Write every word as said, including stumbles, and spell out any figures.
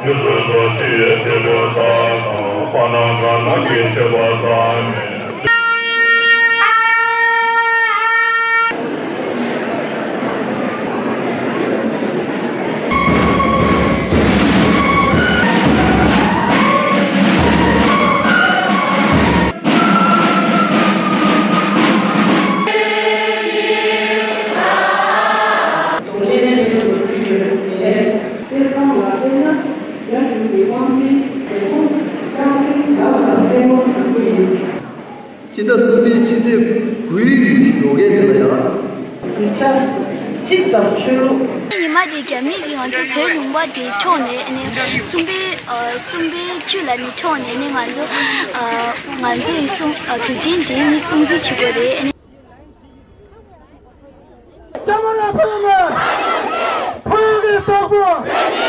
རྒྱུ་ཚོད་ཚོ་ཆི་ཡོད་ཆེ་བོ་ཚ་དང་པ་ན་ག་ན་གི་ཆེ་བ་ཚ་མེད། སྤྱི་ཟླ་གསུམ་པའི་ཕྱི་ཚེས་དགུའི་ཞོགས་ཀས་དེ་ལ་ཡང་། གཅིག་དང་ཕྱི་ལོགས། ཉི་མ་དེ་རྒྱ་མི་གིས་ང་ཚོ་བོད་ལུང་པ་དེ་འཕྲོག་ནས་ཨ་ནི་གསུམ་པའི་ཨ་གསུམ་པའི་བཅུ་ལ་ནི་འཕྲོག་ནས་ནི་ང་ཚོ་ཨ་ང་ཚོའི་སྲུང་ཨ་དུས་ཆེན་དེ་ནི་སྲུང་བརྩི་བྱེད་དགོས་རེད། ཨ་ནི། རྒྱ་དམར་ལ་ཕུད་མེད། ཕུད་ཀྱི་བདག་པོ།